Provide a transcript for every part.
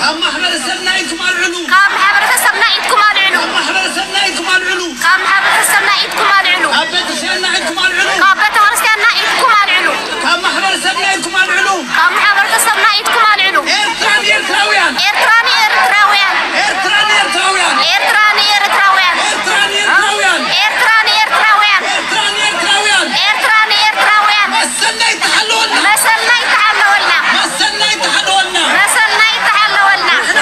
ካብ ማሕበረሰብና ኢድኩም ኣልዕሉ። ካብ ማሕበረተሰብና ኢድኩም ኣልዕሉ። ማሕበረሰብና ኢድኩም ኣልዕሉ። ካብ ማሕበረተሰብና ኢድኩም ኣልዕሉ። ካብ ቤተክርስትያንና ኢድኩም ኣልዕሉ። ካብ ቤተክርስትያንና ኢድኩም ኣልዕሉ። ካብ ማሕበረሰብና ኢድኩም ኣልዕሉ። ካብ ማሕበረተሰብና ኢድኩም ኣልዕሉ። ኤርትራ ንኤርትራውያን። ኤርትራ ንኤርትራውያን። ኤርትራ ንኤርትራውያን። ኤርትራ ንኤርትራውያን። ኤርትራ ንኤርትራውያን። ኤርትራ ንኤርትራውያን። ኤርትራ ንኤርትራውያን። ኤርትራ ንኤርትራውያን። መሰልና ይተሓለወልና። መሰልና ይተሓለወልና። መሰልና ይተሓለወልና። መሰልና ይተሓለወልና። ንሕና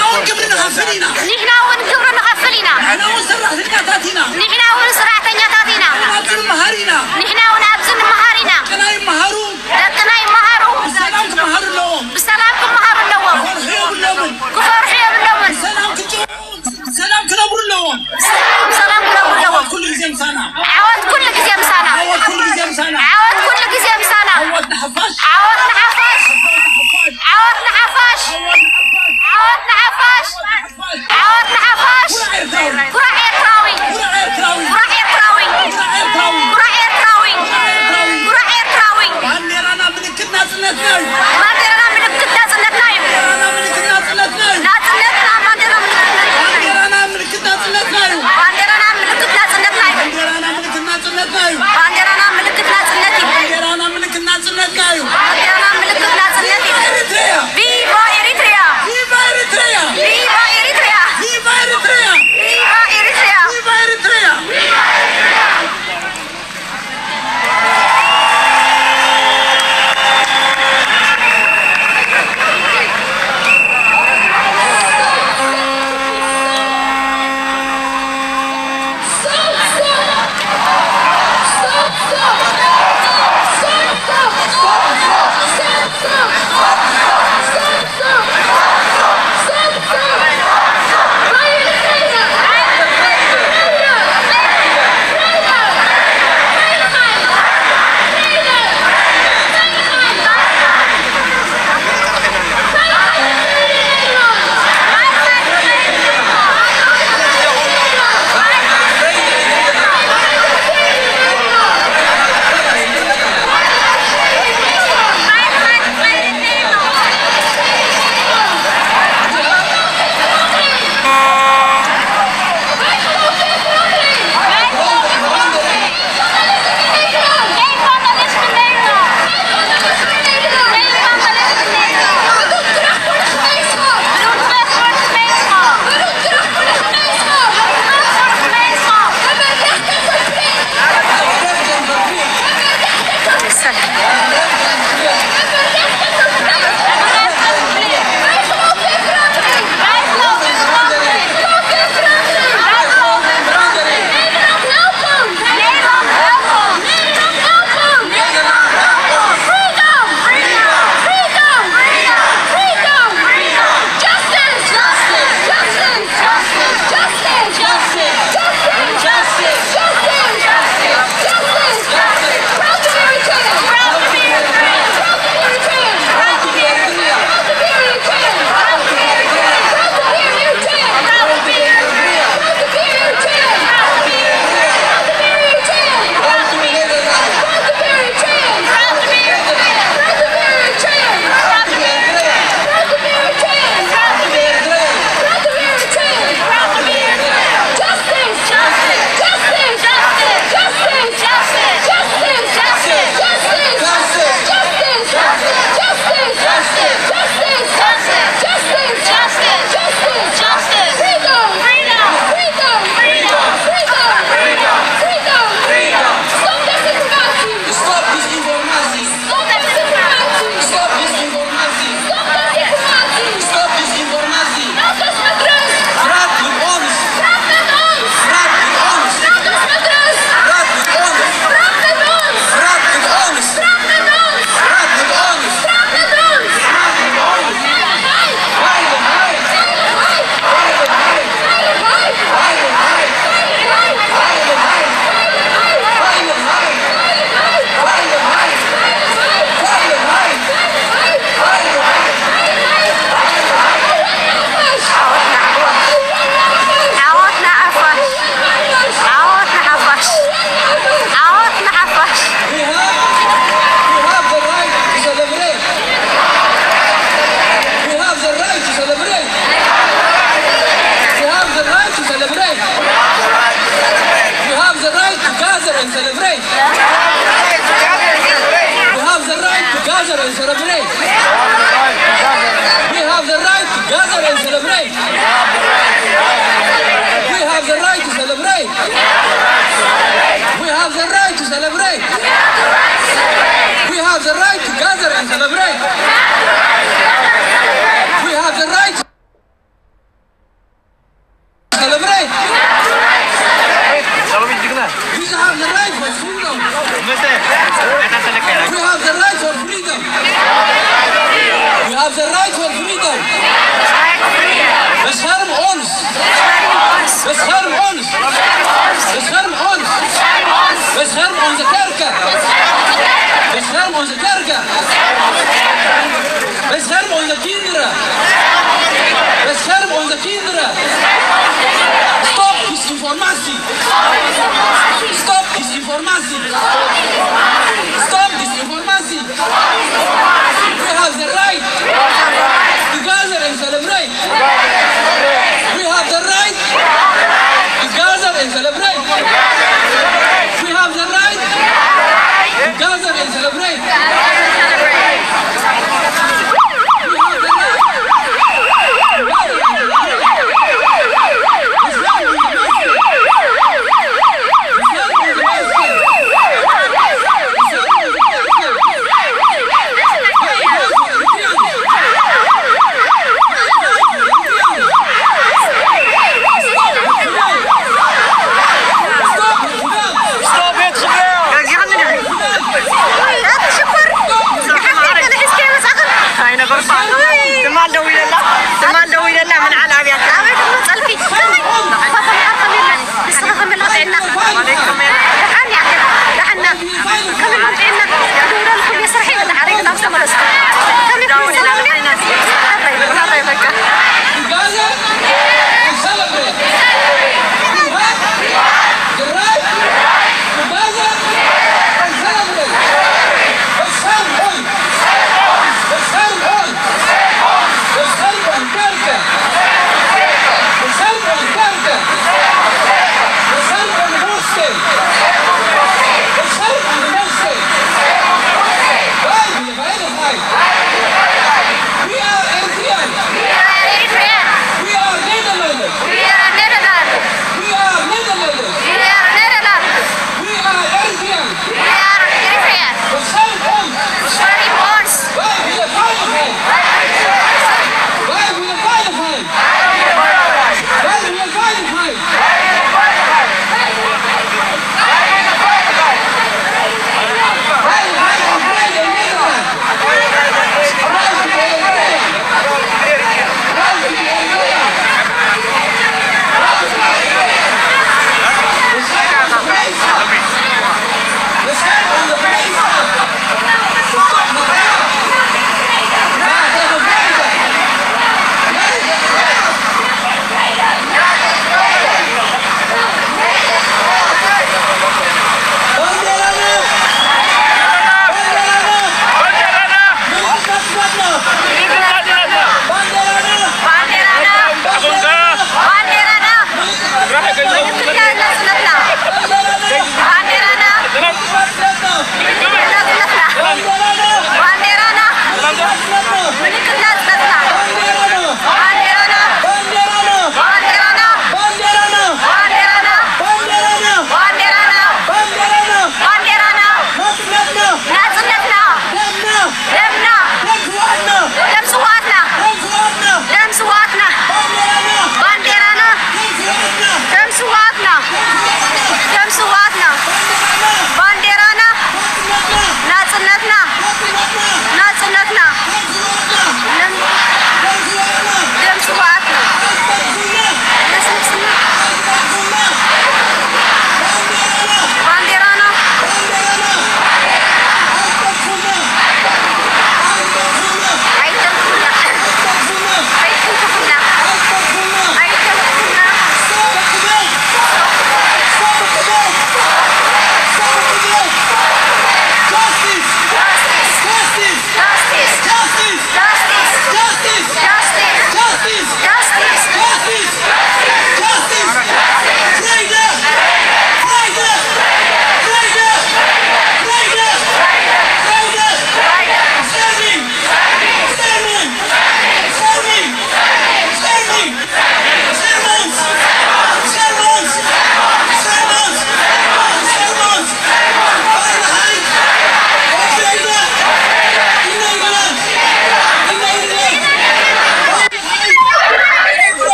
Bescherm onze kerken. Bescherm onze kerken. Bescherm onze kinderen. Bescherm onze kinderen. Stop disinformatie. Stop disinformatie. Stop disinformatie. We have the right to gather and celebrate. We have the right to gather and celebrate. We have the right to gather and celebrate. We have the right. Islam is the best. Islam is the best.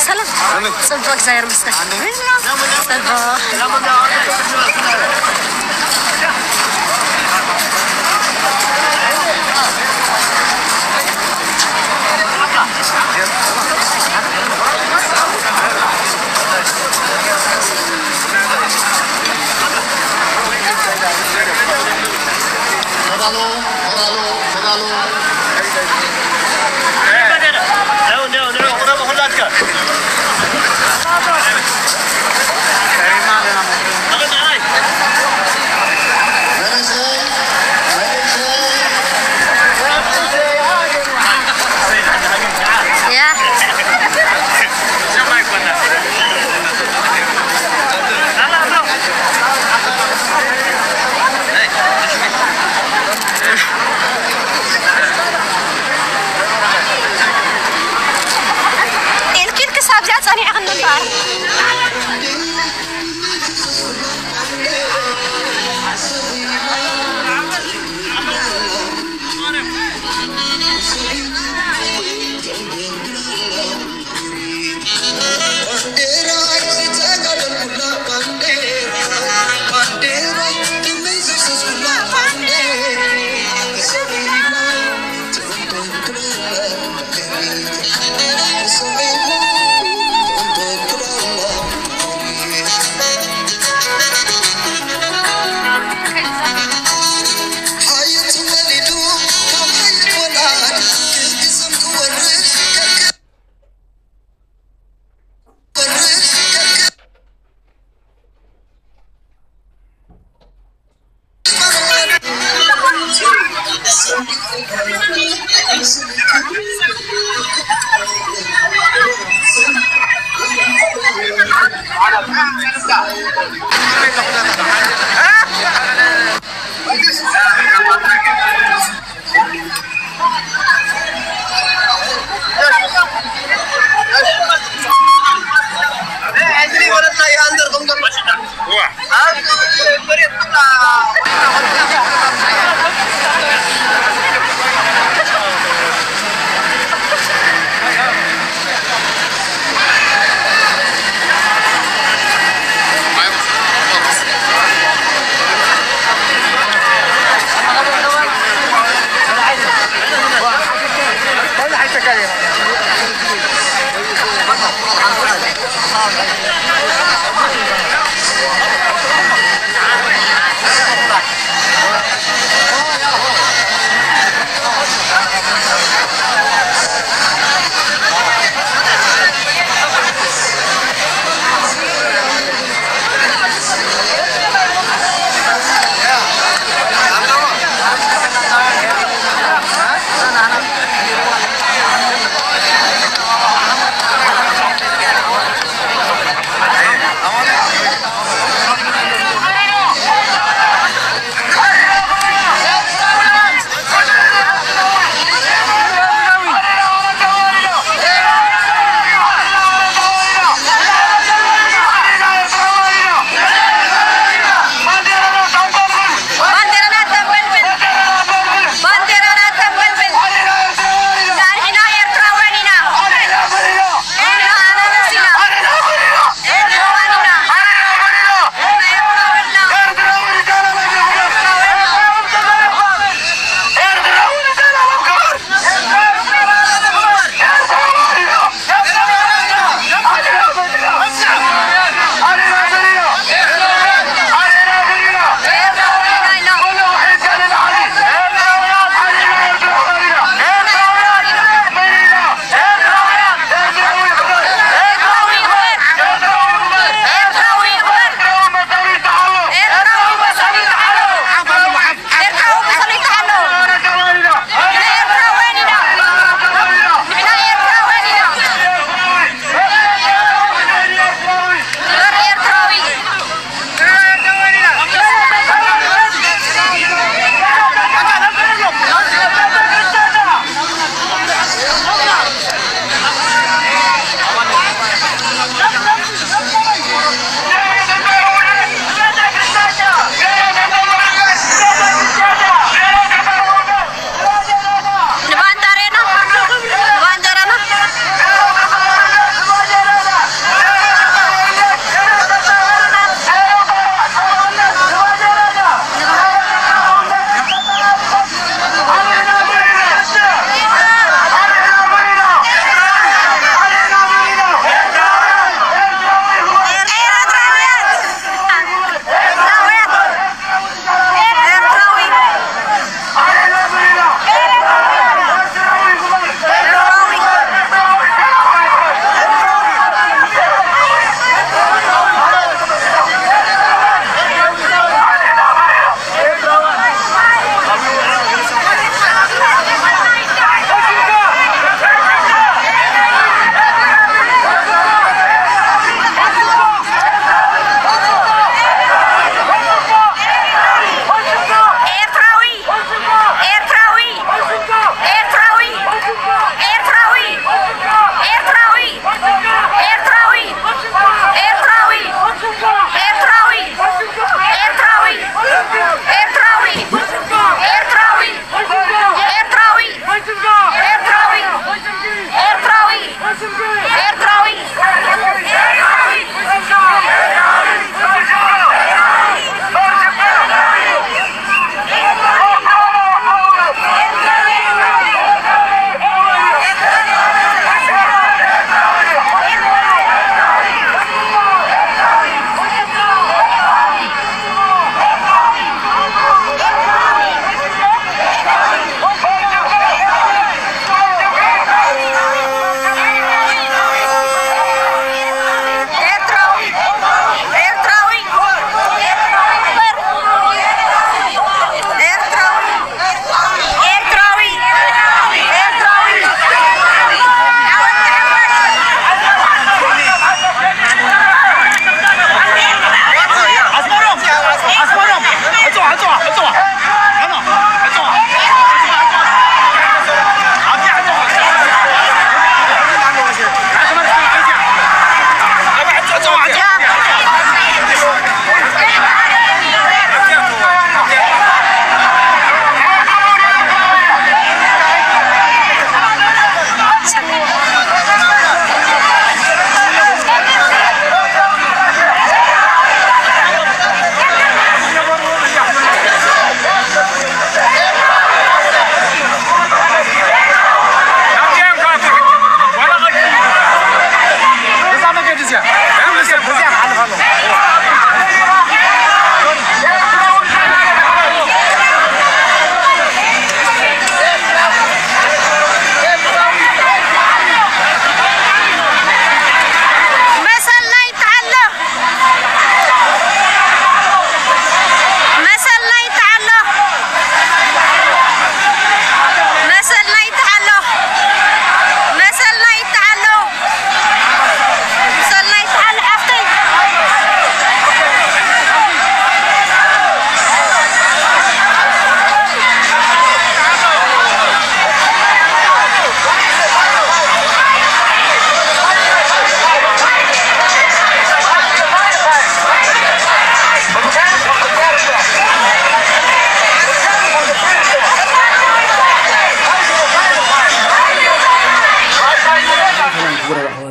ሰላም። ጽቡቅ፣ እግዚኣብሔር ይመስገን። ጽቡቅ። ኢልኪ ኢልኪ ሳብዚኣ ጸኒዕኽኒ እምበኣር።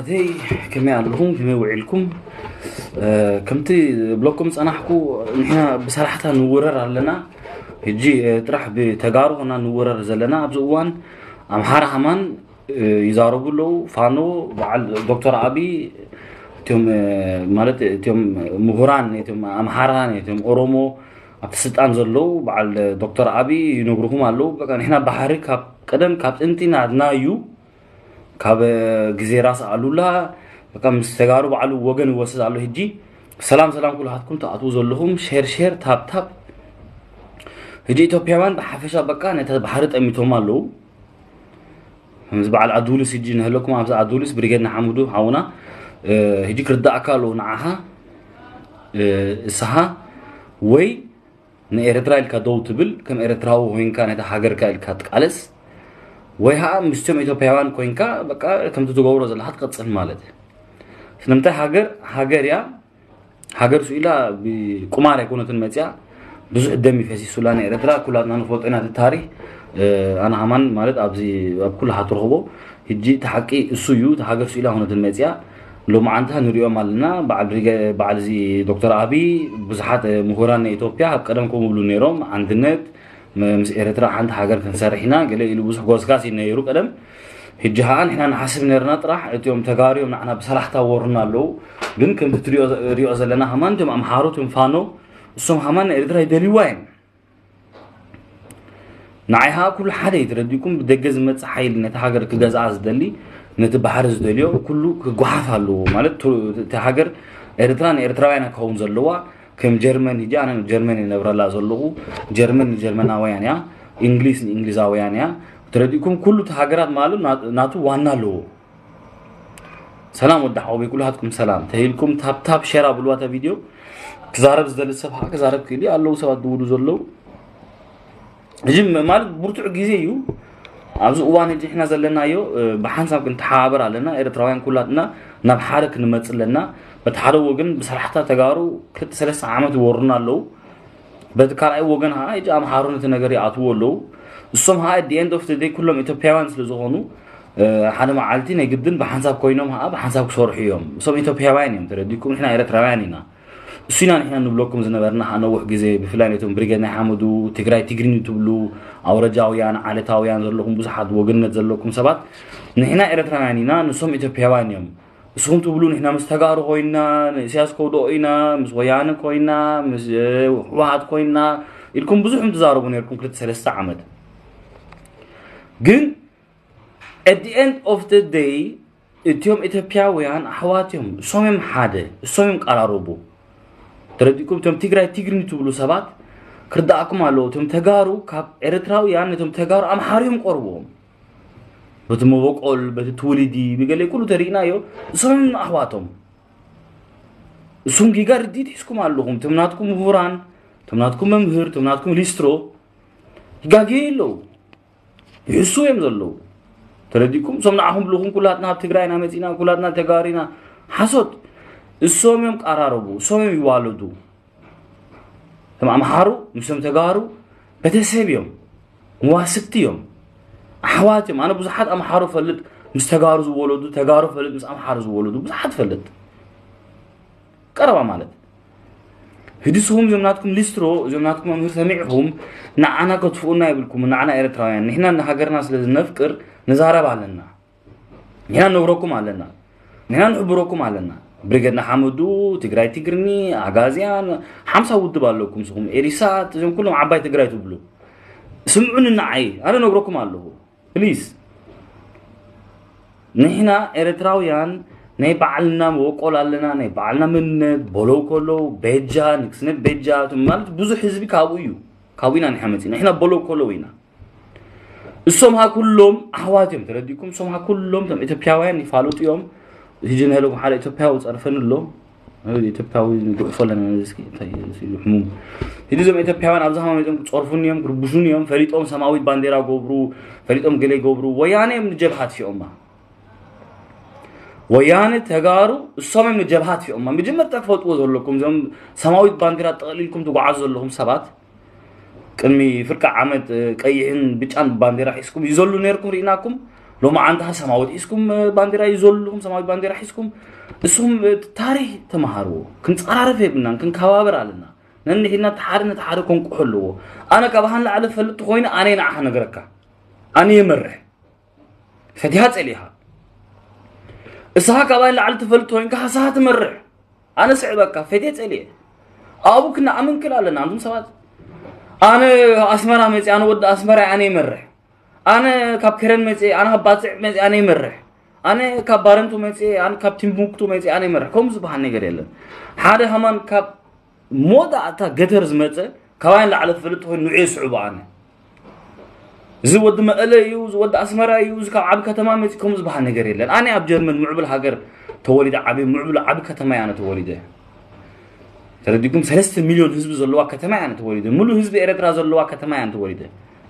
ዘይ ከመይ ኣለኹም? ከመይ ውዒልኩም? ከምቲ ብለኩም ጸናሕኩ፣ ንሕና ብሰላሕታ ንውረር ኣለና። ሕጂ ጥራሕ ብተጋሩ ኾና ንውረር ዘለና ኣብዚ እዋን። ኣምሓራ ሃማን ይዛረቡ ኣለዉ። ፋኖ በዓል ዶክተር ኣቢ እቲም ማለት እቲም ምሁራን እቲም ኣምሓራ እቲም ኦሮሞ ኣብቲ ስልጣን ዘለዉ በዓል ዶክተር ኣቢ ይነግርኹም ኣለዉ። በቃ ንሕና ባሕሪ ካብ ቀደም ካብ ጥንቲ ናትና እዩ። ካብ ግዜ ራስ ኣሉላ በቃ ምስ ተጋሩ ባዕሉ ወገን ይወስድ ኣሎ። ሕጂ ሰላም ሰላም ኩልሃትኩም ትኣትዉ ዘለኹም ሼር ሼር ታፕ ታፕ። ሕጂ ኢትዮጵያውያን ብሓፈሻ በቃ ነቲ ባሕሪ ጠሚቶም ኣለዉ። ከምዚ በዓል ኣዱልስ ሕጂ ንህለኩም ኣብዚ ኣዱልስ ብሪጌድ ንሓምዱ ሓውና ሕጂ ክርዳእካ ኣለዉ ንዓኻ እስኻ ወይ ንኤርትራ ኢልካ ደው ትብል ከም ኤርትራዊ ኮይንካ ነታ ሃገርካ ኢልካ ትቃለስ ወይ ኸዓ ምስቶም ኢትዮጵያውያን ኮይንካ በቃ ከምቲ ትገብሮ ዘለኻ ትቀጽል ማለት እዩ። ስለምንታይ ሃገር ሃገር እያ። ሃገር ስኢላ ብቁማር ኣይኮነትን መጽያ። ብዙሕ ደም ይፈሲሱላ ንኤርትራ ኩላትና ንፈልጦ ኢና። እቲ ታሪኽ ኣነ ሃማን ማለት ኣብዚ ኣብ ኩሉ ሃትረኽቦ ሕጂ እቲ ሓቂ እሱ እዩ። እቲ ሃገር ስኢላ ኣይኮነትን መጽያ። ሎማዓንታ ንሪኦም ኣለና። በዓል እዚ ዶክተር ኣቢ ብዙሓት ምሁራን ናይ ኢትዮጵያ ኣብ ቀደም ከምኡ ይብሉ ነይሮም። ኣንድነት ምስ ኤርትራ ሓንቲ ሃገር ክንሰርሕ ኢና ገለ ኢሉ ብዙሕ ጎስጋስ እዩ ነይሩ ቀደም። ሕጂ ኸዓ ንሕና ንሓስብ ነርና ጥራሕ እቲኦም ተጋርዮም ንዓና ብሰላሕታ ወሩና ኣለዉ። ግን ከምቲ ትሪኦ ዘለና ሃማን እቶም ኣምሓሩ እቶም ፋኖ እሶም ሃማን ንኤርትራ ይደልይዋ እዮም። ንዓይ ኸዓ ኩሉ ሓደ እዩ። ተረዲእኩም ብደገ ዝመጽእ ሓይሊ ነቲ ሃገር ክገዝኣ ዝደሊ ነቲ ባሕሪ ዝደልዮ ኩሉ ክጓሓፍ ኣለዎ። ማለት እቲ ሃገር ኤርትራ ንኤርትራውያን ክኸውን ዘለዋ ከም ጀርመን ሕጂ ኣነ ጀርመን ይነብረላ ዘለኹ። ጀርመን ንጀርመናውያን እያ። እንግሊዝ ንእንግሊዛውያን እያ። ተረዲእኩም ኩሉ እቲ ሃገራት ማለት ናቱ ዋና ኣለዎ። ሰላም ወዲ ሓወበይ ኩልሃትኩም ሰላም ተሂልኩም ታፕታፕ ሸር ኣብልዋ እታ ቪድዮ። ክዛረብ ዝደሊ ሰብ ከዓ ክዛረብ ክእል ኣለዉ ሰባት ድውሉ ዘለዉ። እዚ ማለት ብርቱዕ ግዜ እዩ። ኣብዚ እዋን እዚ ሕና ዘለናዮ ብሓንሳብ ክንተሓባበር ኣለና። ኤርትራውያን ኩላትና ናብ ሓደ ክንመፅ ኣለና። በቲ ሓደ ወገን ብሰላሕታ ተጋሩ ክልተ ሰለስተ ዓመት ይወሩና ኣለዉ። በቲ ካልኣይ ወገን ከዓ እዚ ኣምሓሩ ነቲ ነገር ይኣትዎ ኣለዉ። እሶም ከዓ at the end of the day ኩሎም ኢትዮጵያውያን ስለ ዝኾኑ ሓደ መዓልቲ ናይ ግድን ብሓንሳብ ኮይኖም ከዓ ብሓንሳብ ክሰርሑ እዮም። እሶም ኢትዮጵያውያን እዮም ተረዲኩም። ንሕና ኤርትራውያን ኢና። እሱ ኢና ንሕና ንብለኩም ዝነበርና ከዓ ነዊሕ ግዜ ብፍላይ ነቶም ብሪጌድ ናይ ሓመዱ ትግራይ ትግርኝ ትብሉ ኣውረጃውያን ዓለታውያን ዘለኹም ብዙሓት ወገንነት ዘለኩም ሰባት ንሕና ኤርትራውያን ኢና ንሶም ኢትዮጵያውያን እዮም። ንስኹም ትብሉ ንሕና ምስ ተጋሩ ኮይና ንእስያስ ከውድኦ ኢና ምስ ወያነ ኮይና ምስ ህወሓት ኮይና ኢልኩም ብዙሕም ትዛረቡ ነርኩም ክልተ ሰለስተ ዓመት። ግን at the end of the day እቲኦም ኢትዮጵያውያን ኣሕዋት እዮም። እሶም እዮም ሓደ እሶም እዮም ቀራረቡ። ተረዲእኩም እቶም ትግራይ ትግርኝ ትብሉ ሰባት ክርዳእኩም ኣለዎ። እቶም ተጋሩ ካብ ኤርትራውያን ነቶም ተጋሩ ኣምሓሩ እዮም ቀርብዎም። በቲ መበቆል በቲ ትውልዲ ብገለ ኩሉ ተሪእናዮ። እሶም እዮም ኣሕዋቶም። እሱም ጊጋ ርድኢት ሒዝኩም ኣለኹም እቶም ናትኩም ምሁራን እቶም ናትኩም መምህር እቶም ናትኩም ሊስትሮ ይጋግዩ ኣለዉ። ይሕሱ እዮም ዘለዉ። ተረዲኩም እሶም ንዓኹም ብልኹም ኩላትና ኣብ ትግራይ ኢና መፂና ኩላትና ተጋሩ ኢና። ሓሶት። እሶም እዮም ቀራረቡ እሶም እዮም ይዋለዱ። እቶም ኣምሓሩ ምስቶም ተጋሩ ቤተሰብ እዮም። መዋስብቲ እዮም። ኣሕዋት እዮም። ኣነ ብዙሓት ኣምሓሩ ፈልጥ ምስ ተጋሩ ዝወለዱ ተጋሩ ፈልጥ ምስ ኣምሓሩ ዝወለዱ ብዙሓት ፈልጥ። ቀረባ ማለት ህዲ ስኹም እዚኦም ናትኩም ሊስትሮ እዚኦም ናትኩም መምህር ሰሚዕኹም ንዓና ከትፍኡና ይብልኩም። ንዓና ኤርትራውያን ንሕና ንሃገርና ስለ ዝነፍቅር ንዛረብ ኣለና። ንሕና ነግረኩም ኣለና። ንሕና ንሕብረኩም ኣለና። ብሪገድ ንሓመዱ ትግራይ ትግርኒ ኣጋዝያን ሓምሳ ውድብ ኣለኩም ስኹም ኤሪሳት እዚኦም ኩሎም ዓባይ ትግራይ ትብሉ። ስምዑኒ ንዓይ ኣነ ነግረኩም ኣለኹ። ፕሊስ ንሕና ኤርትራውያን ናይ ባዕልና መበቆል ኣለና ናይ ባዕልና መንነት በለው ከለዉ ቤጃ ንግስነት ቤጃ ማለት ብዙሕ ህዝቢ ካብኡ እዩ። ካብኡ ኢና ንሕና መፂና ንሕና በለው ከለዉ ኢና። እሶም ሀ ኩሎም ኣሕዋት እዮም ተረዲኩም። እሶም ሀ ኩሎም እቶም ኢትዮጵያውያን ይፋለጡ እዮም። ሕጂ ንህለኩም ሓደ ኢትዮጵያዊ ጸርፈኒ ኣሎ። ኢትዮጵያዊ ንጉዕፎ ኣለና እስኪ እንታይ እዩ ሕሙም። ሕጂ እዞም ኢትዮጵያውያን ኣብዚ ሀማ መፅኦም ክፀርፉኒ እዮም ክርብሹኒ እዮም ፈሊጦም ሰማዊት ባንዴራ ገብሩ ፈሊጦም ገለ ይገብሩ ወያነ እዮም ንጀብሃት ሽኦማ። ወያነ ተጋሩ እሶም እዮም ንጀብሃት ሽኦማ። መጀመርታ ትፈልጥዎ ዘለኩም እዞም ሰማዊት ባንዴራ ጠቕሊልኩም ትጓዓዙ ዘለኹም ሰባት ቅድሚ ፍርቂ ዓመት ቀይሕን ብጫን ባንዴራ ሒዝኩም ይዘሉ ነርኩም ርኢናኩም። ሎማዓንቲ ሰማዊት ሒዝኩም ባንዴራ ይዘሉ ኣለኹም፣ ሰማዊት ባንዴራ ሒዝኩም። እሱም ታሪኽ ተመሃርዎ። ክንፀራረፍ የብልናን፣ ክንከባበር ኣለና። ነንሕድና ሓደ ነቲ ሓደ ከንቅሖ ኣለዎ። ኣነ ካብ ሃን ላዕሊ ፈልጥ ኮይኑ ኣነ ንዓኻ ነገረካ። ኣነ የመርሕ። ፈቲሃ ጸሊኻ። እሳኻ ካባይ ላዕሊ ትፈልጥ ኮይንካ ሃሳኻ ትመርሕ። ኣነ ስዕበካ፣ ፈትየ ጸልየ። ኣብኡ ክንኣምን ክል ኣለና፣ ኣንቱም ሰባት። ኣነ ኣስመራ መጽእ፣ ኣነ ወዲ ኣስመራ፣ ኣነ ይመርሕ። ኣነ ካብ ከረን መጽእ፣ ኣነ ካብ ባጽዕ መጽእ፣ ኣነ ይመርሕ። ኣነ ካብ ባረንቱ መጽእ፣ ኣነ ካብ ቲምቡክቱ መጽእ፣ ኣነ ይመርሕ። ከምኡ ዝበሃል ነገር የለን። ሓደ ሃማን ካብ ሞዳ ኣታ ገተር ዝመጸ፣ ካባይ ላዕሊ ትፈልጥ ኮይኑ ንዑ ይስዕቦ ኣነ። እዚ ወዲ መቐለ እዩ፣ እዚ ወዲ ኣስመራ እዩ፣ እዚ ካብ ዓቢ ከተማ መጺእ ከምኡ ዝበሃል ነገር የለን። ኣነ ኣብ ጀርመን ምዕቡል ሃገር ተወሊደ ዓብየ፣ ምዕቡል ዓቢ ከተማ እየ ኣነ ተወሊደ። ተረዲኩም? ሰለስተ ሚልዮን ህዝቢ ዘለዋ ከተማ እያ ኣነ ተወሊደ። ሙሉእ ህዝቢ ኤረትራ ዘለዋ ከተማ እያ ኣነ ተወሊደ።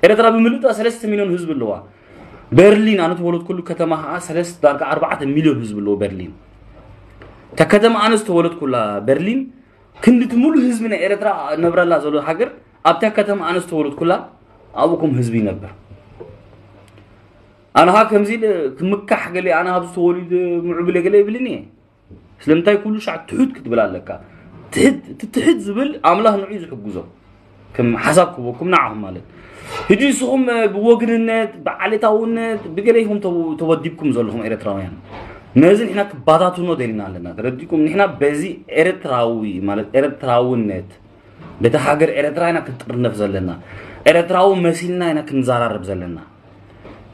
ኤረትራ ብምልእታ ሰለስተ ሚልዮን ህዝቢ ኣለዋ። በርሊን ኣነ ተወለድኩሉ ከተማ ከዓ ሰለስተ ዳርጋ ኣርባዕተ ሚልዮን ህዝቢ ኣለዎ በርሊን። እታ ከተማ ኣነ ዝተወለድኩላ በርሊን ክንዲ እቲ ሙሉእ ህዝቢ ናይ ኤረትራ ነብረላ ዘሎ ሃገር ኣብታ ከተማ ኣነ ዝተወለድኩላ ኣብኡ ከም ህዝቢ ይነብር። ኣነ ካ ከምዚ ኢለ ክምካሕ ገለ ኣነ ኣብዚ ተወሊደ ምዕቡል ገለ ይብልን እየ። ስለምንታይ ኩሉ ሻዕ ትሑት ክትብል ኣለካ? ትሕት፣ እቲ ትሕት ዝብል ኣምላኽ ንዑ ዝሕግዞ። ከም ሓሳብ ክህበኩም ንዓኹም ማለት። ሕጂ ንስኹም፣ እ፣ ብወግንነት፣ ብዓሌታውነት፣ ብገለ ኢኹም ተው-፣ ተወዲብኩም ዘለኹም ኤርትራውያን። ነዚ ንሕና ክባታትኖ ደሊና ኣለና። ተረዲኩም? ንሕና በዚ ኤርትራዊ ማለት ኤርትራውነት፣ በቲ ሃገር ኤርትራ ኢና ክንጥርነፍ ዘለና። ኤርትራዊ መሲልና ኢና ክንዘራረብ ዘለና።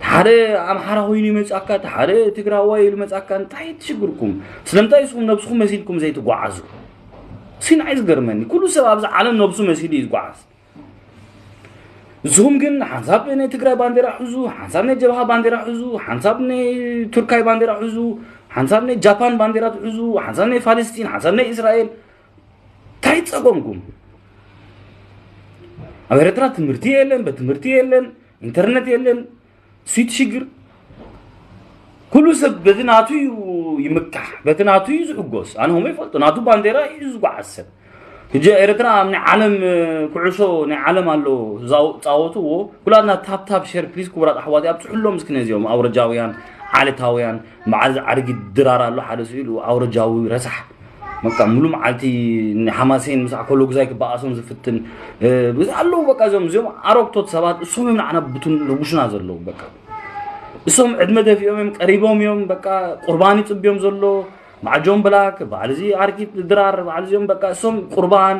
ሓደ ኣምሓራ ኮይኑ ይመጻካ፣ እቲ ሓደ ትግራዋይ ኢሉ መጻካ፣ እንታይ ትሽግርኩም? ስለምንታይ ንስኹም ነብስኹም መሲልኩም ዘይትጓዓዙ? ሲ ንዓይ ዝገርመኒ፣ ኩሉ ሰብ ኣብዚ ዓለም ነብሱ መሲሉ እዩ ዝጓዓዝ። ንስኹም ግን ሓንሳብ ናይ ትግራይ ባንዴራ ሑዙ፣ ሓንሳብ ናይ ጀብሃ ባንዴራ ሑዙ፣ ሓንሳብ ናይ ቱርካይ ባንዴራ ሑዙ፣ ሓንሳብ ናይ ጃፓን ባንዴራ ትሑዙ፣ ሓንሳብ ናይ ፋለስጢን፣ ሓንሳብ ናይ እስራኤል። እንታይ ጸገምኩም? ኣብ ኤርትራ ትምህርቲ የለን፣ ቤት ትምህርቲ የለን፣ ኢንተርነት የለን። ስዊት ሽግር። ኩሉ ሰብ በቲ ናቱ እዩ ይምካሕ፣ በቲ ናቱ እዩ ዝሕጎስ። ኣነ ሆሞ ይፈልጦ፣ ናቱ ባንዴራ እዩ ዝጓዓዝ ሰብ። ሕጂ ኤርትራ ኣብ ናይ ዓለም፣ እ፣ ኩዕሾ ናይ ዓለም ኣሎ፣ ዛው-፣ ጻወትዎ። ኩላትና ታፕ ታፕ ሼር ፕሊዝ ክቡራት ኣሕዋት፣ ኣብጽሑሎም እስኪ ነዚኦም ኣውረጃውያን፣ ዓለታውያን፣ መዓዝ ዓርጊ ድራር ኣሎ ሓደ ስኢሉ ኣውረጃዊ ረሳሕ። በቃ ሙሉ መዓልቲ ንሓማሴን ምስ ኣኮሎጉዛይ ክበኣሶም ዝፍትን፣ እ፣ ብዙ ኣለዉ። በቃ እዞም፣ እዚኦም ኣረግቶት ሰባት እሶም እዮም ንዓና ብቱን ረጉሽና ዘለዉ። በቃ እሶም ዕድመ ደፊኦም እዮም፣ ቀሪቦም እዮም። በቃ ቁርባን ይጽብዮም ዘሎ፣ በዓል ጆን ብላክ፣ በዓል እዚ ኣርኪት ድራር፣ በዓል እዚኦም በቃ እሶም ቁርባን፣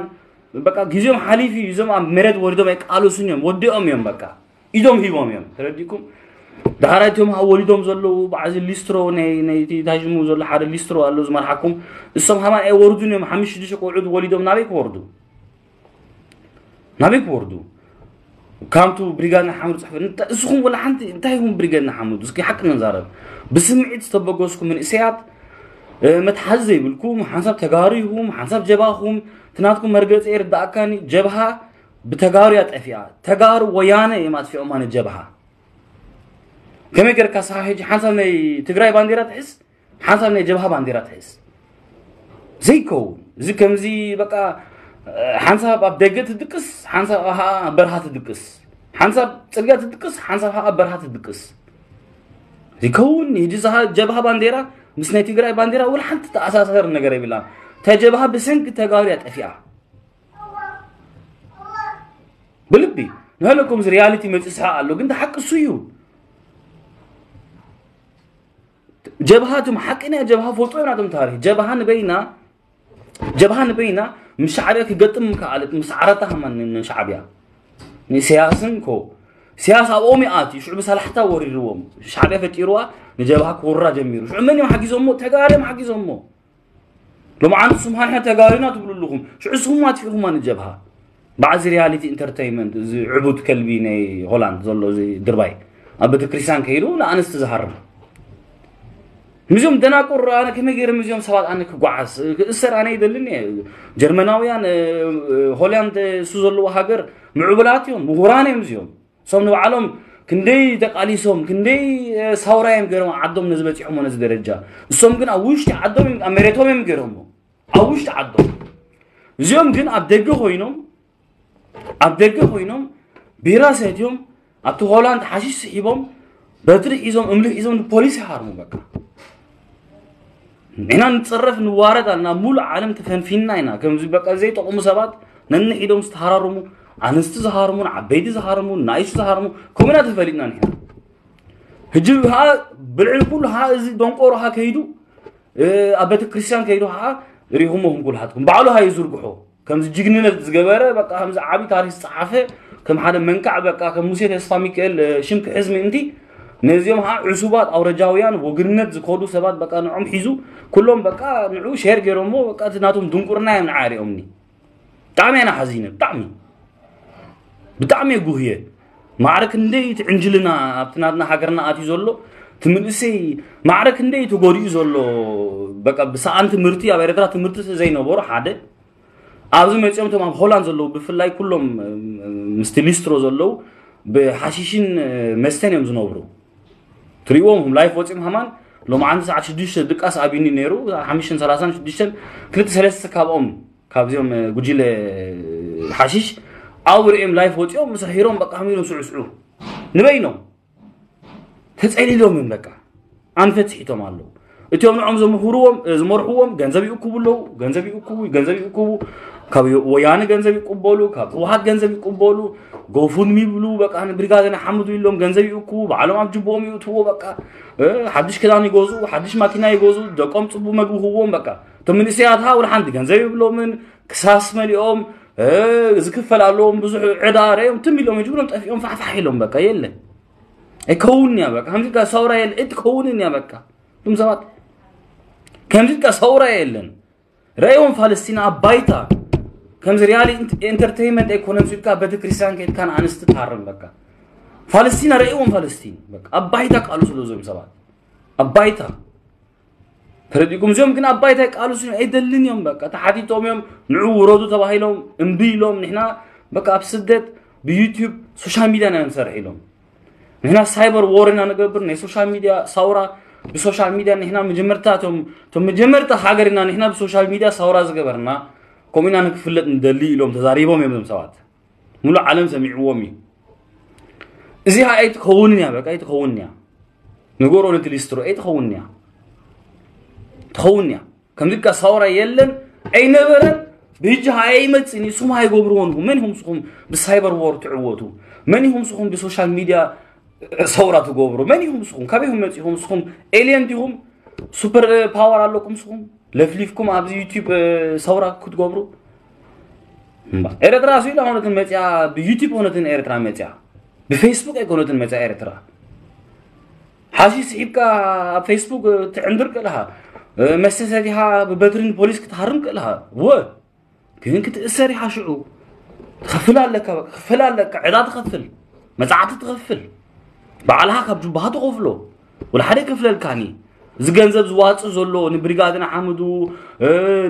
በቃ ግዜኦም ሓሊፉ እዩ። እዞም ኣብ መሬት ወሪዶም ኣይቃለሱን እዮም፣ ወዲኦም እዮም። በቃ ኢዶም ሂቦም እዮም። ተረዲኩም? ዳሕራይ እቶም ወሊዶም ዘለዉ በዓል እዚ ሊስትሮ ናይ፣ ናይ እቲ ታጅሙ ዘሎ ሓደ ሊስትሮ ኣሎ ዝመርሓኩም። እሶም ሃማን ኣይወርዱን እዮም። ሓሙሽተ ሽዱሽተ ቆልዑት ወሊዶም ናበይ ክወርዱ? ናበይ ክወርዱ? ካምቱ ብሪጋድ ንሓመዱ ጽሕፈት፣ እንታ-፣ እስኹም ወላ ሓንቲ እንታይ ኢኹም ብሪጋድ ንሓመዱ? እስኪ ሓቂ ንዛረብ። ብስምዒት ዝተበገስኩም መንእሰያት፣ እ፣ መትሓዚ ዘይብልኩም፣ ሓንሳብ ተጋሩ ኢኹም፣ ሓንሳብ ጀብሃ ኢኹም፣ እቲ ናትኩም መርገጺ ይርድኣካኒ፣ ጀብሃ ብተጋሩ እያ ጠፊኣ። ተጋሩ ወያነ እዮም ኣጥፊኦማ ንጀብሃ። ከመይ ጌርካ ስኻ ሕጂ ሓንሳብ ናይ ትግራይ ባንዴራ ትሕዝ፣ ሓንሳብ ናይ ጀብሃ ባንዴራ ትሕዝ? ዘይከውን። እዚ ከምዚ በቃ፣ እ፣ ሓንሳብ ኣብ ደገ ትድቅስ፣ ሓንሳብ ኸኣ ኣብ በረኻ ትድቅስ። ሓንሳብ ጽርግያ ትድቅስ፣ ሓንሳብ ኸኣ ኣብ በረኻ ትድቅስ። ዘይከውን። ሕጂ እዛ ጀብሃ ባንዴራ ምስ ናይ ትግራይ ባንዴራ ወላ ሓንቲ ተኣሳሰር ነገር የብላን። እታ ጀብሃ ብሰንኪ ተጋሩ እያ ጠፊኣ። ብልቢ ንህለኩም እዚ ሪያሊቲ መጽእ ስሓ ኣሎ፣ ግን እቲ ሓቂ እሱ እዩ። ጀብሃ እቶም ሓቂ ናይ ጀብሃ ፈልጦ እዮም ናቶም ታሪኽ። ጀብሃ ንበይና፣ ጀብሃ ንበይና ምስ ሻዕብያ ክገጥም ከኣለት፣ ምስ ዓረታ ከማን ን-፣ ንሻዕብያ። ንኢሳያስን ኮ-፣ ኢሳያስ ኣብኦም ይኣትዩ፣ ሽዑ ብሳላሕታ ወሪርዎም። ሻዕብያ ፈጢርዋ፣ ንጀብሃ ክወራ ጀሚሩ። ሽዑ መን እዮም ሓጊዞሞ? ተጋሩ እዮም ሓጊዞሞ። ሎምዓንቲ ንስኹም ሓንሓ ተጋሩና ትብሉ ኣለኹም። ሽዑ ንስኹም ኣጥፊእኹማ ንጀብሃ። በዓዚ ሪያሊቲ ኢንተርተይንመንት፣ እዚ ዕቡድ ከልቢ ናይ ሆላንድ ዘሎ እዚ ድርባይ። ኣብ ቤተክርስትያን ከይዱ ንኣንስቲ ዝሃርም። ምስዚኦም ደናቁር ኣነ ከመይ ገይረ ምስዚኦም ሰባት ኣነ ክጓዓዝ? ክእሰር ኣነ ይደልን እየ። ጀርመናውያን፣ እ፣ እ፣ ሆላንድ እሱ ዘለዎ ሃገር ምዕቡላት እዮም፣ ምሁራን እዮም እዚኦም። እሶም ንባዕሎም ክንደይ ተቃሊሶም፣ ክንደይ፣ እ፣ ሳውራ እዮም ገይሮም ዓዶም ነዚ በጺሖሞ ነዚ ደረጃ። እሶም ግን ኣብ ውሽጢ ዓዶም እዮም፣ ኣብ መሬቶም እዮም ገይሮሞ። ኣብ ውሽጢ ዓዶም። እዚኦም ግን ኣብ ደገ ኮይኖም፣ ኣብ ደገ ኮይኖም ቢራ ሰትዮም፣ ኣብቲ ሆላንድ ሓሺሽ ስሒቦም፣ በትሪ ሒዞም እምሊ ሒዞም ንፖሊስ ይሃርሙ። በቃ ንሕና ንፅረፍ ንዋረድ ኣለና። ሙሉእ ዓለም ተፈንፊንና ኢና። ከምዚ በቃ ዘይጠቕሙ ሰባት ነንሒዶም ዝተሃራርሙ፣ ኣንስቲ ዝሃርሙ፣ ዓበይቲ ዝሃርሙ፣ ናይሱ ዝሃርሙ፣ ከምኡ ኢና ተፈሊጥና ንሕና። ሕጂ ከዓ ብልዕሊ ኩሉ ከዓ እዚ ደንቆሮ ከዓ ከይዱ ኣብ ቤተክርስትያን ከይዱ ከዓ ሪኹሞ፣ ኩልሃትኩም ባዕሉ ከዓ ይዝርግሖ። ከምዚ ጅግንነት ዝገበረ በቃ ከምዚ ዓብዪ ታሪክ ዝፀሓፈ ከም ሓደ መንካዕ በቃ ከም ሙሴ ተስፋ ሚካኤል ሽም ክሕዝ ምእንቲ ነዚኦም ከዓ ዕሱባት ኣውረጃውያን ወግንነት ዝኮዱ ሰባት በቃ ንዖም ሒዙ ኩሎም በቃ ንዑ ሼር ገይሮሞ በቃ እቲ ናቶም ድንቁርና እዮም ንዓሪኦምኒ። ብጣዕሚ ኣና ሓዚነ ብጣዕሚ ብጣዕሚ ጉህየ። ማዕረ ክንደይ ትዕንጅልና ኣብቲ ናትና ሃገርና ኣትዩ ዘሎ ትምልሰይ ማዕረ ክንደይ ተጎዲኡ ዘሎ በቃ ብሰኣን ትምህርቲ ኣብ ኤርትራ ትምህርቲ ዘይነበሩ ሓደ ኣብዚ መፂኦም እቶም ኣብ ሆላንድ ዘለዉ ብፍላይ ኩሎም ምስቲ ሊስትሮ ዘለዉ ብሓሽሽን መስተን እዮም ዝነብሩ። ትሪእዎም ላይፍ ወፂኦም ሃማን ሎማዓንቲ ሰዓት ሽዱሽተ ድቃስ ኣብዩኒ ነይሩ። ሓሙሽተን ሰላሳን ሽዱሽተን ክልተ ሰለስተ ካብኦም ካብዚኦም ጉጅለ ሓሽሽ ኣብ ርእዮም ላይፍ ወፂኦም ምስ ሒሮም በቃ ከመይ ኢሎም ስዕስዑ ንበይኖም ተፀሊሎም እዮም በቃ ኣንፈት ስሒቶም ኣለዉ። እቲኦም ንዖም ዘምህርዎም ዝመርሕዎም ገንዘብ ይእክቡ ኣለዉ። ገንዘብ ይእክቡ ገንዘብ ይእክቡ ካብ ወያነ ገንዘብ ይቅበሉ ካብ ህወሓት ገንዘብ ይቅበሉ ጎፉንሚ ይብሉ በቃ ንብሪጋደ ንሓምዱ ኢሎም ገንዘብ ይእክቡ ባዕሎም ኣብ ጅቦኦም ይእትዎ በቃ ሓድሽ ክዳን ይገዝኡ ሓድሽ ማኪና ይገዝኡ ደቆም ፅቡ መግቢ ክዎም በቃ እቶም መንእሰያት ሃ ወላ ሓንቲ ገንዘብ ይብሎምን ክሳስ መሊኦም ዝክፈል ኣለዎም ብዙሕ ዕዳ ረዮም ትም ኢሎም ይጅብሮም ጠፊኦም ፋሕፋሕ ኢሎም በቃ የለን ኣይከውንያ በቃ ከምዚ ሰውራ የለ እትከውንን እያ በቃ እም ሰባት ከምዚ ሰውራ የለን ረእዎም ፋለስቲን ኣብ ባይታ ከምዚ ሪያሊ ኢንተርቴይንመንት ኣይኮነን ኢልካ ቤተክርስትያን ከድካ ንኣንስቲ ትሃርም በቃ ፋለስቲን ረእዎም ፋለስቲን በቃ ኣብ ባይታ ቃሉ ስለ ዞም ሰባት ኣብ ባይታ ተረዲእኩም እዚኦም ግን ኣብ ባይታ ይቃልሱ ኣይደልን እዮም በቃ ተሓቲቶም እዮም ንዑ ውረዱ ተባሂሎም እምቢ ኢሎም ንሕና በቃ ኣብ ስደት ብዩቲዩብ ሶሻል ሚድያ ኢና ንሰርሕ ኢሎም ንሕና ሳይበር ዎር ኢና ንገብር ናይ ሶሻል ሚድያ ሳውራ ብሶሻል ሚድያ ንሕና መጀመርታ እቶም እቶም መጀመርታ ሃገር ኢና ንሕና ብሶሻል ሚድያ ሳውራ ዝገበርና ከምኡ ኢና ንክፍለጥ ንደሊ ኢሎም ተዛሪቦም እዮም ዞም ሰባት ሙሉእ ዓለም ሰሚዕዎም እዩ እዚኣ ኣይትከውንን እያ በቃ ኣይትከውንን እያ ንገሮ ነቲ ሊስትሮ ኣይትኸውን እያ ትኸውን እያ ከምዚ ካ ሳውራ የለን ኣይነበረን ብህጂ ሃያ ይመፅእ ንስኹም ኣይገብርዎን ኢኹም መን ኢኹም ስኹም ብሳይበር ዎር ትዕወቱ መን ኢኹም ስኹም ብሶሻል ሚድያ ሰውራ ትገብሩ መን ኢኹም ስኹም ካበይ ኢኹም መፂኹም ስኹም ኤልየን ዲኹም ሱፐር ፓወር ኣለኩም ስኹም ለፍሊፍኩም ኣብዚ ዩቲብ ሰውራ ክትገብሩ ኤረትራ ሱ ኢላ ኮነትን መፅያ ብዩቲብ ኮነትን ኤረትራ መፅያ ብፌስቡክ ኣይኮነትን መፅያ ኤረትራ ሓሺሽ ስሒብካ ኣብ ፌስቡክ ትዕንድር ክእልኻ መስተ ሰቲኻ ብበትሪ ንፖሊስ ክትሃርም ክእልኻ ወ ግን ክትእሰር ኢኻ ሽዑ ትኸፍል ኣለካ በቃ ክፈል ኣለካ ዕዳ ትኸፍል መፅዓቲ ትኸፍል ባዕልኻ ካብ ጁባኻ ትኸፍሎ ወላ ሓደ ይከፍለልካኒ እዚ ገንዘብ ዝዋፅእ ዘሎ ንብሪጋድ ንሓምዱ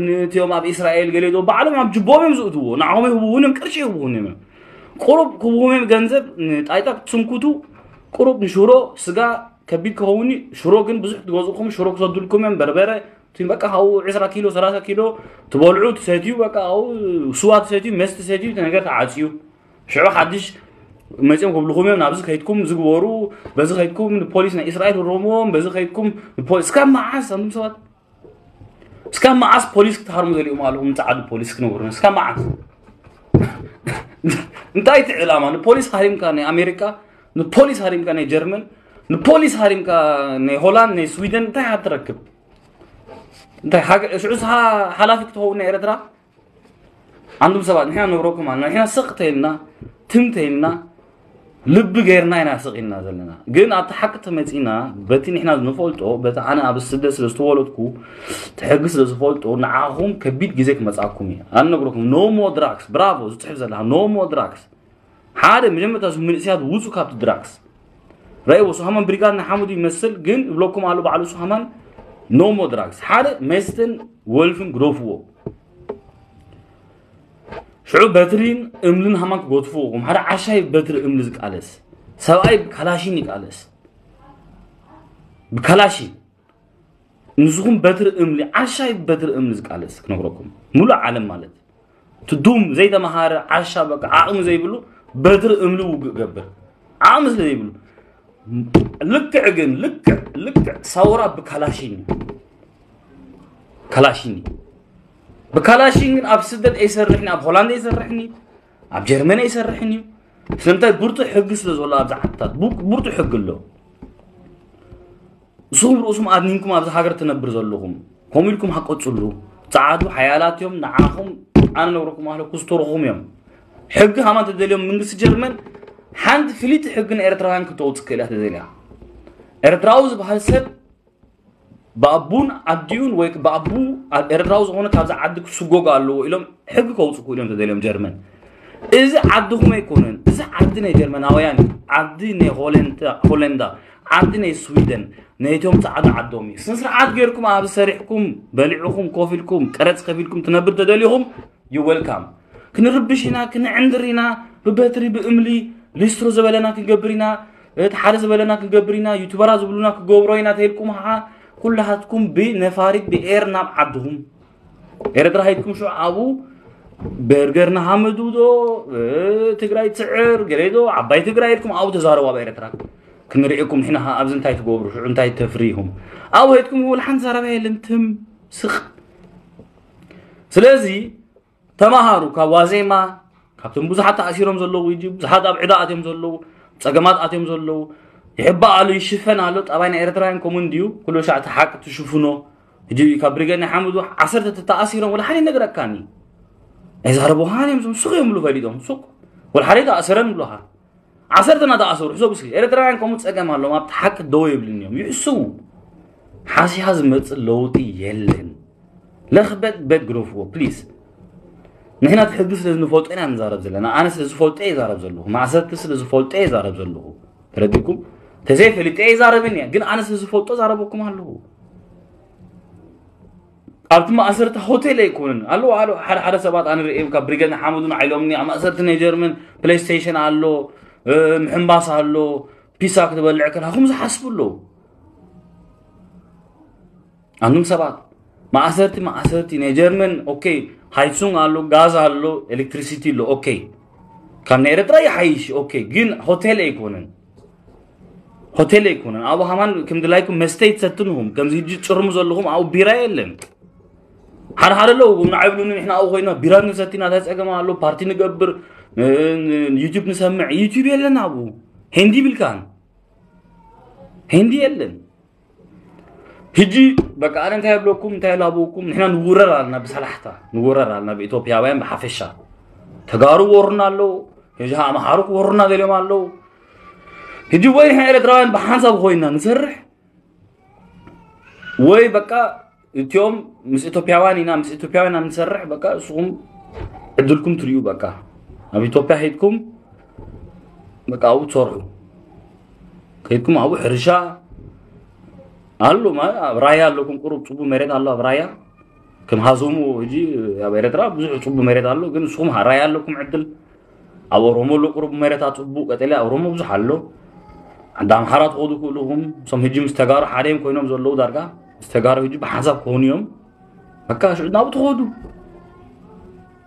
ነቲኦም ኣብ እስራኤል ገሌ ባዕሎም ኣብ ጅቦም እዮም ዝእትዎ ንዓኹም ይህብውን እዮም ቅርሺ ይህብውን እዮም ቁሩብ ክህብዎም እዮም ገንዘብ ንጣይጣ ክትስንኩቱ ቁሩብ ንሽሮ ስጋ ከቢድ ክኸውን ሽሮ ግን ብዙሕ ትገዝእኩም ሽሮ ክሰዱልኩም እዮም በርበረ እቲ በቃ ካብኡ ዕስራ ኪሎ ሰላሳ ኪሎ ትበልዑ ትሰትዩ በቃ ካብኡ ስዋ ትሰትዩ መስቲ ትሰትዩ እቲ ነገር ተዓፅዩ ሽዑ ሓድሽ መፅኦም ክብልኹም እዮም ናብዚ ከይድኩም ዝግበሩ በዚ ከይድኩም ንፖሊስ ናይ እስራኤል ረምዎም በዚ ከይድኩም ንፖሊስ እስካብ መዓስ ኣንቱም ሰባት እስካብ መዓስ ፖሊስ ክትሃርሙ ዘሊኦም ኣለኹም ፃዓዱ ፖሊስ ክነግሩና እስካብ መዓስ እንታይ እቲ ዕላማ ንፖሊስ ሃሪምካ ናይ ኣሜሪካ ንፖሊስ ሃሪምካ ናይ ጀርመን ንፖሊስ ሃሪምካ ናይ ሆላንድ ናይ ስዊደን እንታይ ሃ ትረክብ እንታይ ሽዑ ሓላፊ ክትኸውን ናይ ኤርትራ ኣንቱም ሰባት ንሕና ነብረኩም ኣለና ንሕና ስቕ ተይልና ትም ተይልና ልቢ ገይርና ኢና ስቕ ኢልና ዘለና ግን ኣብቲ ሓቂ ተመፂና በቲ ንሕና ንፈልጦ በቲ ኣነ ኣብ ስደት ስለ ዝተወለድኩ እቲ ሕጊ ስለ ዝፈልጦ ንዓኹም ከቢድ ግዜ ክመፃኩም እዩ ኣነ ነግረኩም no more drugs bravo ዝፅሕፍ ዘለካ no more drugs ሓደ መጀመርታ እሱ መንእሰያት ውፁ ካብቲ ድራክስ ረእዎ ሱሃማን ብሪጋድ ንሓመዱ ይመስል ግን ይብለኩም ኣሎ ባዕሉ ሱሃማን no more drugs ሓደ መስትን ወልፍን ግደፍዎ ሽዑ በትሪን እምልን ሃማን ክገድፍዎ ኹም ሓደ ዓሻይ በትሪ እምሊ ዝቃለስ ሰብኣይ ብካላሽን ይቃለስ ብካላሽን ንስኹም በትሪ እምሊ ዓሻይ በትሪ እምሊ ዝቃለስ ክነግረኩም ሙሉእ ዓለም ማለት ትዱም ዘይተመሃረ ዓሻ በቃ ዓቕሚ ዘይብሉ በትሪ እምሊ ውግእ ገብር ዓቕሚ ስለ ዘይብሉ ልክዕ ግን ልክዕ ልክዕ ሳውራ ብካላሽን እዩ። ካላሽን እዩ። ብካላሽን ግን ኣብ ስደት ኣይሰርሕን እዩ፣ ኣብ ሆላንድ ኣይሰርሕን እዩ፣ ኣብ ጀርመን ኣይሰርሕን እዩ። ስለምንታይ? ብርቱዕ ሕጊ ስለ ዘሎ ኣብዚ ዓድታት ቡ- ብርቱዕ ሕጊ ኣሎ። ንስኹም ርእሱም ኣድኒንኩም ኣብዚ ሃገር ትነብር ዘለኹም ከምኡ ኢልኩም ሃቀፅሉ። ፀዓዱ ሓያላት እዮም። ንዓኹም ኣነ ነብረኩም ኣለ ኩስተርኹም እዮም። ሕጊ ሃማ እንተደልዮም መንግስቲ ጀርመን ሓንቲ ፍልይቲ ሕጊ ንኤርትራውያን ክተውፅእ ክእላ ተደልያ። ኤርትራዊ ዝበሃል ሰብ ብኣቡን ኣዲኡን ወይ ብኣቡ ኣብ ኤርትራዊ ዝኾነ ካብዚ ዓዲ ክስጎጎ ኣለዎ ኢሎም ሕጊ ከውፅእ ክእሉ እዮም ተደልዮም ጀርመን። እዚ ዓድኹም ኣይኮነን። እዚ ዓዲ ናይ ጀርመናውያን እዩ። ዓዲ ናይ ሆለንዳ ሆለንዳ፣ ዓዲ ናይ ስዊደን፣ ናይቶም ፃዕዳ ዓዶም እዩ። ስነ ስርዓት ጌርኩም ኣብ ሰሪሕኩም በሊዕኹም ኮፍ ኢልኩም ቀረፅ ከፊልኩም ትነብር ተደሊኹም you welcome። ክንርብሽ ኢና፣ ክንዕንድር ኢና፣ ብበትሪ ብእምሊ ሊስትሮ ዝበለና ክንገብር ኢና። እቲ ሓደ ዝበለና ክንገብር ኢና፣ ዩቱበራ ዝብሉና ክገብሮ ኢና ተልኩም ዓ ኩላሃትኩም ብነፋሪት ብኤር ናብ ዓድኹም ኤርትራ ሄድኩም ሽዑ ኣብኡ በርገር ንሃመዱ ዶ ትግራይ ትስዕር ገለ ዶ ዓባይ ትግራይ ኢልኩም ኣብኡ ተዛረቡ ኣብ ኤርትራ ክንሪእኩም ንሕና ኣብዚ እንታይ ትገብሩ ሽዑ እንታይ ተፍርይኹም ኣብኡ ሄድኩም ወላ ሓንቲ ዘረባ የለን ትም ስቕ ስለዚ ተማሃሩ ካብ ዋዜማ ካብቶም ብዙሓት ተኣሲሮም ዘለዉ ጂ ብዙሓት ኣብ ዕዳ ኣትዮም ዘለዉ ፀገማት ኣትዮም ዘለዉ ይሕባእ ኣሎ ይሽፈን ኣሎ ጠባይ ናይ ኤርትራውያን ከምኡ እንድዩ ኩሉ ሻዕ እቲ ሓቂ ትሽፍኖ ሕጂ ካብ ብሪገድ ናይ ሓመዱ ዓሰርተ ተኣሲሮም ወላ ሓደ ይነግረካኒ ኣይዛረቡኻን እዮም ዞም ሱቕ እዮም ብሉ ፈሊጦም ሱቕ ወላ ሓደ ተኣሰረን ብሉኻ ዓሰርተ እናተኣሰሩ ሕሰቡ እስኪ ኤርትራውያን ከምኡ ፀገም ኣለዎም ኣብቲ ሓቂ ደው የብልን እዮም ይሕስቡ ሓሲኻ ዝመፅእ ለውጢ የለን ለኽበት በት ግደፍዎ ፕሊስ ንሕና እቲ ሕጊ ስለ ዝንፈልጦ ኢና ንዛረብ ዘለና ኣነ ስለ ዝፈልጦ ይዛረብ ዘለኹ ማእሰርቲ ስለ ዝፈልጦ ይዛረብ ዘለኹ ተረዲኩም ተዘይፈሊጠ ይዛረብን እየ ግን ኣነ ስለ ዝፈልጦ ዛረበኩም ኣለኹ ኣብቲ ማእሰርቲ ሆቴል ኣይኮንን ኣለዉ ሓደ ሓደ ሰባት ኣነ ርእዮም ካብ ብሪገን ሓመዱ ንዓይሎምኒ ኣብ ማእሰርቲ ናይ ጀርመን ፕሌይስቴሽን ኣሎ ምሕምባስ ኣሎ ፒሳ ክትበልዕ ከላ ኹም ዝሓስቡ ኣለዉ ኣንቱም ሰባት ማእሰርቲ ማእሰርቲ ናይ ጀርመን ኦኬ ሃይሱንግ ኣሎ ጋዝ ኣሎ ኤሌክትሪሲቲ ኣሎ ኦኬ ካብ ናይ ኤርትራ ይሓይሽ ኦኬ ግን ሆቴል ኣይኮነን ሆቴል ኣይኮነን ኣብኡ ሃማን ከም ድላይኩም መስተ ይትሰትንኹም ከምዚ ሕጂ ፅርሙ ዘለኹም ኣብኡ ቢራ የለን ሓደ ሓደ ኣለዉ ንዓይብሉኒ ንሕና ኣብኡ ኮይና ቢራ ንሰቲ ናታይ ፀገማ ኣሎ ፓርቲ ንገብር ዩቲብ ንሰምዕ ዩቲብ የለን ኣብኡ ሄንዲ ይብልካን ሄንዲ የለን ሕጂ በቃ ኣነ እንታይ ብለኩም እንታይ ላብኩም ንሕና ንውረር ኣለና ብሰላሕታ ንውረር ኣለና ብኢትዮጵያውያን ብሓፈሻ ተጋሩ ወሩና ኣለዉ ሕጂ ኣምሓሩ ክወሩና ደልዮም ኣለዉ ሕጂ ወይ ንሕና ኤርትራውያን ብሓንሳብ ኮይና ንሰርሕ ወይ በቃ እቲኦም ምስ ኢትዮጵያውያን ኢና ምስ ኢትዮጵያውያን ኢና ንሰርሕ በቃ እስኹም ዕድልኩም ትሪኡ በቃ ኣብ ኢትዮጵያ ሄድኩም በቃ ኣብኡ ትሰርሑ ከይድኩም ኣብኡ ሕርሻ ኣሎ ኣብ ራያ ኣለኩም ቁሩብ ፅቡቅ መሬት ኣሎ ኣብ ራያ ከም ሃዞሙ ሕጂ ኣብ ኤርትራ ብዙሕ ፅቡቅ መሬት ኣሎ ግን ንስኹም ራያ ኣለኩም ዕድል ኣብ ኦሮሞ ኣሎ ቁሩብ መሬት ኣፅቡቅ ቀጠልያ ኦሮሞ ብዙሕ ኣሎ ዓዲ ኣምሓራ ትኸዱ ክእልኹም እሶም ሕጂ ምስ ተጋሩ ሓደ እዮም ኮይኖም ዘለዉ ዳርጋ ምስ ተጋሩ ሕጂ ብሓንሳብ ክኾኑ እዮም በቃ ሽዑ ናብኡ ትኸዱ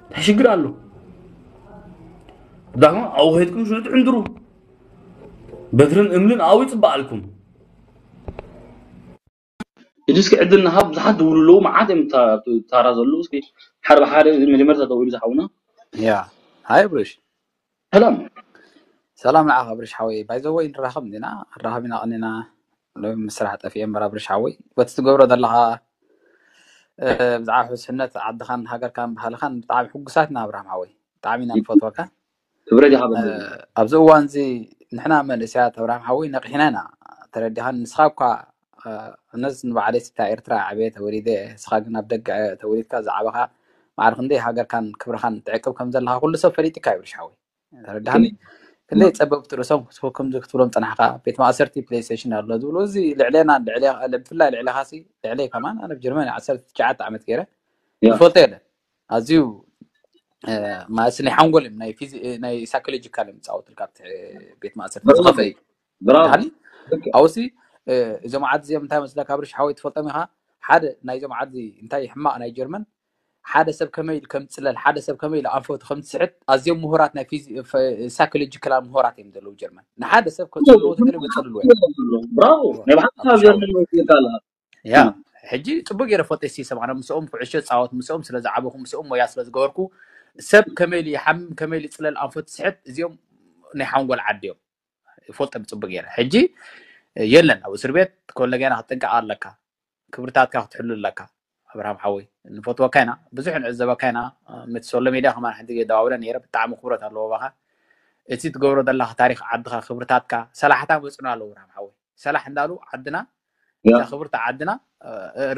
እንታይ ሽግር ኣሎ ዳግማ ኣብኡ ከይድኩም ሽዑ ትዕንድሩ በትርን እምልን ኣብኡ ይፅበኣልኩም ሕጂ እስኪ ዕድል ንሃብ ብዙሓት ዝብሉ ኣለዉ መዓት እዮም ታራ ዘለዉ እስኪ ሓደ ብሓደ እዚ መጀመርታ ደው ኢሉ ዝሓውና ያ ሃይ ብሪሽ ሰላም ሰላም ንዓኻ ብሪሽ ሓወይ ባይዘወይ ንራኸብ እንዲና ኣራኸብ ኢና ቀኒና ሎሚ ምስ ስራሕ ጠፊኤ እምበር ኣብሪሽ ሓወይ በቲ ትገብሮ ዘለኻ ብዛዕባ ሕስነት ዓድኻን ሃገርካን ባህልኻን ብጣዕሚ ሕጉሳት ኢና ኣብርሃም ሓወይ ብጣዕሚ ኢና ንፈትወካ ክብረት ይሃበ ኣብዚ እዋን እዚ ንሕና መንእሰያት ኣብርሃም ሓወይ ነቂሕና ኢና ተረዲኻን ንስኻ እኳ ኣነስ ንባዕለይ ስታ ኤርትራ ዓብየ ተወሊደ ስኻ ግን ኣብ ደገ ተወሊድካ ዝዓበኻ ማዕረ ክንደይ ሃገርካን ክብርኻን ትዕቅብ ከም ዘለኻ ኩሉ ሰብ ፈሊጥካ ይብልሽ ሓወይ ተረዳሃኒ ክንደይ ጸበብቲ ርእሶም ክትህቡ ከምዚ ክትብሎም ጸናሕካ ቤት ማእሰርቲ ፕሌይስቴሽን ኣሎ ዝብሉ እዚ ልዕሌና ብፍላይ ልዕሌኻሲ ልዕለይ ከማን ኣነ ብ ጀርመን ዓሰርተ ትሽዓተ ዓመት ገይረ ይፈልጦ የለን ኣዝዩ ማለት ናይ ሓንጎል እዮም ናይ ሳይኮሎጂካል እዮም ዝፃወትልካ ኣብቲ ቤት ማእሰርቲ ዝኸፍአ እዩ ብራቮ ሃሊ ኣብሲ እዞም ዓዲ እዚኦም እንታይ መስለካ ብርሽ ሓወይ ትፈልጦም ኢኻ ሓደ ናይዞም ዓዲ እንታይ ሕማቕ ናይ ጀርመን ሓደ ሰብ ከመይ ኢሉ ከም ዝፅለል፣ ሓደ ሰብ ከመይ ኢሉ ኣንፈቱ ከም ዝስሕት ኣዝዮም ምሁራት ናይ ሳይኮሎጂካል ምሁራት እዮም ዘለዉ ጀርመን። ንሓደ ሰብ ከፅልዎ ተደልዮም ይፀልልዎ እዮም። ብራቮ ናይ ብሓቂ ካብ ጀርመን ወፂእካ ኣለካ። ያ ሕጂ ፅቡቅ ገይረ ፎቴ ሲሰማዕና ምስኦም ኩዕሾ ፃወት ምስኦም ስለ ዝዓበኹ ምስኦም ሞያ ስለ ዝገበርኩ ሰብ ከመይ ኢሉ ይሓምም ከመይ ኢሉ ይፅለል ኣንፈቱ ስሕት እዚኦም ናይ ሓንጎል ዓዲ እዮም። ይፈልጦም ፅቡቅ ገይረ ሕጂ የለን ኣብ እስር ቤት ኮለገና ክትጥንቀቕ ኣለካ። ክብርታትካ ክትሕሉ ኣለካ። ኣብርሃም ሓወይ ንፈትወካ ኢና ብዙሕ ንዕዘበካ ኢና። ምስ ሶሎ ሜድያ ከማን ሓንቲ ግዜ ደዋውለ ነይረ ብጣዕሚ ክብረት ኣለዎ ባኻ። እቲ ትገብሮ ዘለካ ታሪክ ዓድካ ክብርታትካ ሰላሕታ መፅና ኣለዉ ኣብርሃም ሓወይ። ሰላሕ እንዳሉ ዓድና እዛ ክብርቲ ዓድና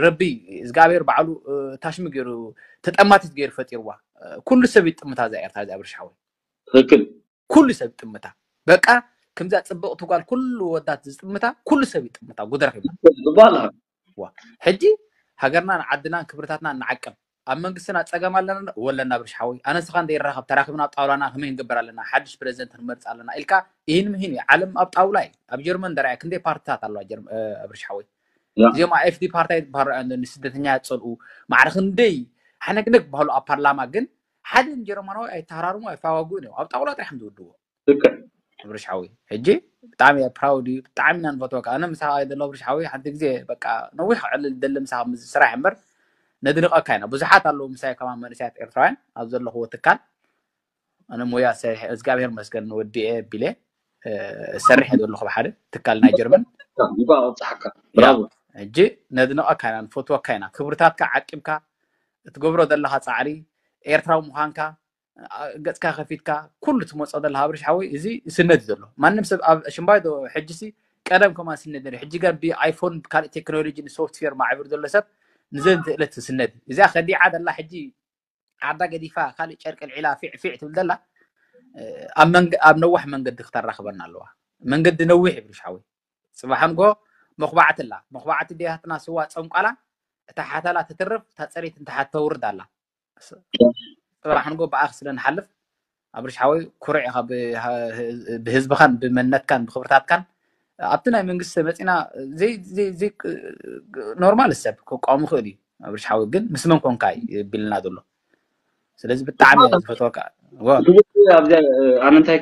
ረቢ እግዚኣብሔር ባዕሉ ታሽሚ ገይሩ ተጠማቲት ገይሩ ፈጢርዋ። ኩሉ ሰብ ይጥምታ እዛ ኤርትራ እዚኣ ኣብርሽ ሓወይ። ትክክል ኩሉ ሰብ ይጥምታ። በቃ ከምዛ ፅብቕቲ ጓል ኩሉ ወዳት ዝጥምታ ኩሉ ሰብ ይጥምታ ጉደር ኺብላ ዝበሃል ሕጂ ሃገርናን ዓድናን ክብርታትናን ንዓቅብ። ኣብ መንግስትና ፀገም ኣለና ወለና ኣብርሽ ሓወይ ኣነ ንስኻ እንደ ይራኸብ ተራኺብና ኣብ ጣውላና ከመይ ንግበር ኣለና ሓድሽ ፕሬዚደንት ክንመርፅ ኣለና ኢልካ ይህን ምሂን እዩ። ዓለም ኣብ ጣውላ እዩ። ኣብ ጀርመን ደርያ ክንደይ ፓርትታት ኣለዋ ኣብርሽ ሓወይ። እዚኦም ኣኤፍዲ ፓርታይ ዝበሃሉ እዮም ንስደተኛ ያፀልኡ ማዕረ ክንደይ ሓነግነግ ዝበሃሉ ኣብ ፓርላማ ግን ሓደ ጀርመናዊ ኣይተሃራርሙ ኣይፋዋግኡን እዮም ኣብ ጣውላ ጥራሕ ዝውድዎ። ትክክል ኣብርሽ ሓወይ ሕጂ ብጣዕሚ እየ ፕራውድ እዩ ብጣዕሚ ኢና ንፈትወካ ኣነ ምሳኻ እየ ዘሎ ኣብርሽ ሓወይ ሓንቲ ግዜ በቃ ነዊሕ ክዕልል ደሊ ምሳኻ ምስ ስራሕ እምበር ነድንቐካ ኢና ብዙሓት ኣለዉ ምሳይ ከማን መንእሰያት ኤርትራውያን ኣብ ዘለኽዎ ትካል ኣነ ሞያ ሰሪሐ እግዚኣብሔር መስገን ወዲኤ ቢለ ሰርሕ ዘለኹ ብሓደ ትካል ናይ ጀርመን ይባእ ኣብፅሓካ ብራቮ ሕጂ ነድንቐካ ኢና ንፈትወካ ኢና ክብርታትካ ዓቂብካ እትገብሮ ዘለኻ ፃዕሪ ኤርትራዊ ምዃንካ ገፅካ ከፊትካ ኩሉ ትመፆ ዘለካ ኣብርሽ ሓወይ እዚ ስነድ እዩ ዘሎ ማንም ሰብ ኣብ ሽምባይ ዶ ሕጂ ሲ ቀደም ከማን ስነድ ነይሩ ሕጂ ግን ብኣይፎን ካልእ ቴክኖሎጂ ንሶፍትዌር ማዕብር ዘሎ ሰብ ንዘን ትእለት ስነድ እዩ እዚኣ ከዲዓ ዘላ ሕጂ ዓዳ ገዲፋ ካልእ ጨርቂ ልዒላ ፊዕ ፊዕ ትብል ዘላ ኣብ መንገ- ኣብ ነዋሕ መንገዲ ክተራኽበና ኣለዋ መንገዲ ነዊሕ ይብርሽ ሓወይ ፅባሕ ንጎ መኹባዕቲ ኣላ መኹባዕቲ ዲያትና ስዋ ፀንቋላ እታ ሓተላ ትትርፍ እታ ፀሪት እንተሓት ተውርድ ኣላ ፅባሕ ንጎ ብኣኽ ስለ ንሓልፍ ኣብርሽ ሓወይ ኩርዕ ኢኻ ብህዝብኻን ብመንነትካን ብክብርታትካን ኣብቲ ናይ መንግስቲ መፂና ኖርማል ሰብ ክቋሙ ይኽእል እዩ ኣብርሽ ሓወይ ግን ምስ መን ኮንካ ቢልና ዘሎ ስለዚ ብጣዕሚ ዝፈትወካ ኣብዚ ኣነ እንታይ